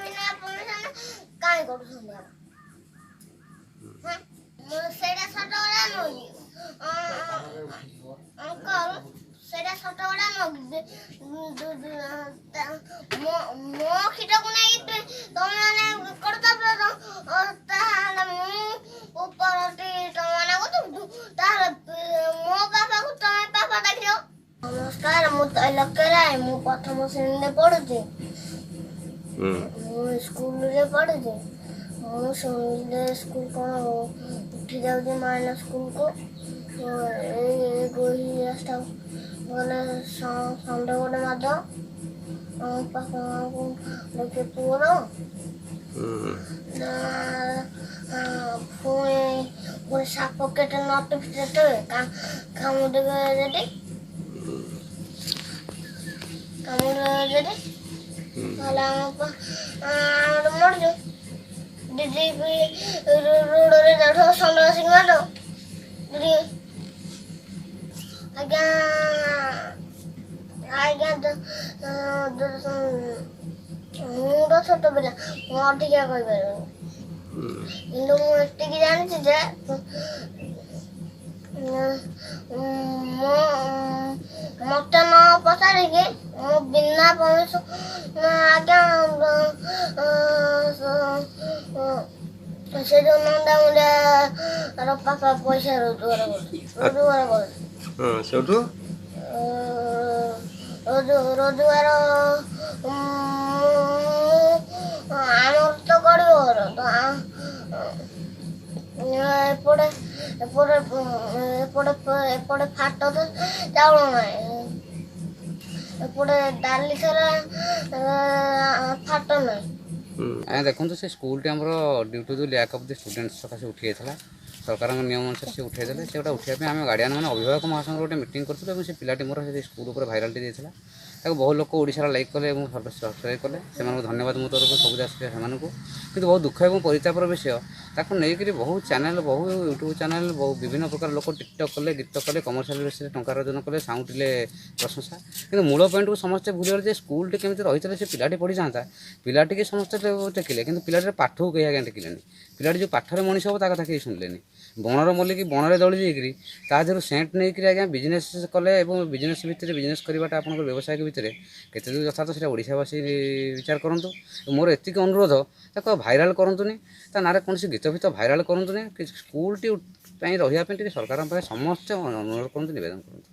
ବିନା ପରମିସନ କାହିଁ କରୁଛନ୍ତି ଆପଣ? ହଁ, ମୁଁ ସେଇଟା ସତ କଥା ନୁହେଁ ଅଙ୍କଲ? ସେଇଟା ସତ କଥା ନୁହେଁ? ମୋ ମୋ କ୍ଷୀରକୁ ନେଇକି ତମେ ମାନେ କରୁଛ, ତାହେଲେ ମୁଁ ଉପରଟି ତମମାନଙ୍କୁ, ତାହେଲେ ମୋ ବାପାକୁ ତମେ ବାପା ଡାକିବ। ନମସ୍କାର, ମୁଁ ତୈଲକ୍ୟ ରାୟ। ମୁଁ ପ୍ରଥମ ଶ୍ରେଣୀରେ ପଢୁଛି। ମୁଁ ସ୍କୁଲରେ ପଢୁଛି। ମୁଁ ଶୁଣିଲେ ସ୍କୁଲ କ'ଣ ଉଠି ଯାଉଛି ମାଇନର ସ୍କୁଲକୁ, ଏଇ ଗୋହି ରାସ୍ତା ଗଲେ ଷଣ୍ଢ ଗୋଟେ ମାରିଦେବ ଆମ ପାଖକୁ ଦେଖି ପୁଅର। ପୁଣି ପୁଣି ସାପ କେତେ ନଟି ଦେବେ, କାମୁଡ଼ିବେ ଯଦି, କାମୁଡ଼ିବେ ଯଦି, ତାହେଲେ ଆମ ଆମର ମରିଯିବ। ଦିଦି ବି ରୋଡ଼ରେ ଯାଉଥିବ, ଷଣ୍ଢ ଆସିକି ମାରିଦେବ ଦିଦି। ଆଜ୍ଞା, ଆଜ୍ଞା, ମୁଁ ତ ଛୋଟ ପିଲା, ମୁଁ ଅଧିକା କହିପାରିବିନି, କିନ୍ତୁ ମୁଁ ଏତିକି ଜାଣିଛି ଯେ ମୁଁ ମତେ ନ ପଚାରିକି ମୁଁ ବିନା ପରମିସନ ଆଜ୍ଞା ସେ ଯୋଉ ନଣ୍ଡା ମୁଣ୍ଡାର ବାପା ପଇସା ରୋଜଗାର କରୁଛି, ରୋଜଗାର କରୁଛି। ହଁ, ସେଇଠୁ ରୋଜଗାର ଆମର ତ ଗରିବ ଘର ତ, ଏପଟେ ଏପଟେ ଏପଟେ ଏପଟେ ଫାଟ ତ ଚାଉଳ ନାହିଁ, ଏପଟେ ଡାଲି ସାରା ଫାଟ ନାହିଁ। ଆଜ୍ଞା ଦେଖନ୍ତୁ, ସେ ସ୍କୁଲଟି ଆମର due to the lack of the students ସକାଶେ ଉଠି ଯାଇଥିଲା। ସରକାରଙ୍କ ନିୟମ ଅନୁସାରେ ସେ ଉଠାଇଦେଲେ। ସେଗୁଡ଼ା ଉଠାଇବା ପାଇଁ ଆମେ ଗାର୍ଡ଼ିଆନ୍ ମାନେ ଅଭିଭାବକ ମହାସଂଘର ଗୋଟେ ମିଟିଂ କରିଥିଲୁ ଏବଂ ସେ ପିଲାଟି ମୋର ସେ ସ୍କୁଲ ଉପରେ ଭାଇରାଲଟି ଦେଇଥିଲା। ତାକୁ ବହୁ ଲୋକ ଓଡ଼ିଶାର ଲାଇକ୍ କଲେ ଏବଂ ସବସ୍କ୍ରାଇବ୍ କଲେ। ସେମାନଙ୍କୁ ଧନ୍ୟବାଦ ମୋ ତରଫରୁ ସବୁ ଆସିଲେ ସେମାନଙ୍କୁ। କିନ୍ତୁ ବହୁତ ଦୁଃଖ ଏବଂ ପରିତାପର ବିଷୟ, ତାକୁ ନେଇକରି ବହୁ ଚ୍ୟାନେଲ୍, ବହୁ ୟୁଟ୍ୟୁବ୍ ଚ୍ୟାନେଲ୍, ବହୁ ବିଭିନ୍ନ ପ୍ରକାର ଲୋକ ଟିକଟକ୍ କଲେ, ଗୀତ କଲେ, କମର୍ସିଆଲ ବେସିସ୍ରେ ଟଙ୍କା ରୋଜଗାର କଲେ, ସାଉଁଟିଲେ ପ୍ରଶଂସା। କିନ୍ତୁ ମୂଳ ପଏଣ୍ଟକୁ ସମସ୍ତେ ଭୁଲିଗଲେ ଯେ ସ୍କୁଲଟି କେମିତି ରହିଥିଲେ ସେ ପିଲାଟି ପଢ଼ିଯାଆନ୍ତା। ପିଲାଟିକି ସମସ୍ତେ ଟେକିଲେ, କିନ୍ତୁ ପିଲାଟିର ପାଠକୁ କେହି ଆଜ୍ଞା ଟେକିଲେନି। ପିଲାଟି ଯେଉଁ ପାଠରେ ମଣିଷ ହେବ, ତା କଥା କେହି ଶୁଣିଲେନି। ବଣର ମଲ୍ଲିକି ବଣରେ ଦଳି ଦେଇକରି ତା ଦେହରୁ ସେଣ୍ଟ ନେଇକରି ଆଜ୍ଞା ବିଜନେସ୍ କଲେ ଏବଂ ବିଜନେସ୍ ଭିତରେ ବିଜନେସ୍ କରିବାଟା ଆପଣଙ୍କର ବ୍ୟବସାୟିକ ଭିତରେ କେତେ ଦୂର ଯଥାର୍ଥ, ସେଇଟା ଓଡ଼ିଶାବାସୀ ବିଚାର କରନ୍ତୁ। ମୋର ଏତିକି ଅନୁରୋଧ, ତାକୁ ଆଉ ଭାଇରାଲ୍ କରନ୍ତୁନି, ତା ନାଁରେ କୌଣସି ଗୀତ ଫୀତ ଭାଇରାଲ୍ କରନ୍ତୁନି। ସ୍କୁଲଟି ପାଇଁ ରହିବା ପାଇଁ ଟିକେ ସରକାରଙ୍କ ପାଖରେ ସମସ୍ତେ ଅନୁରୋଧ କରନ୍ତୁ, ନିବେଦନ କରନ୍ତୁ।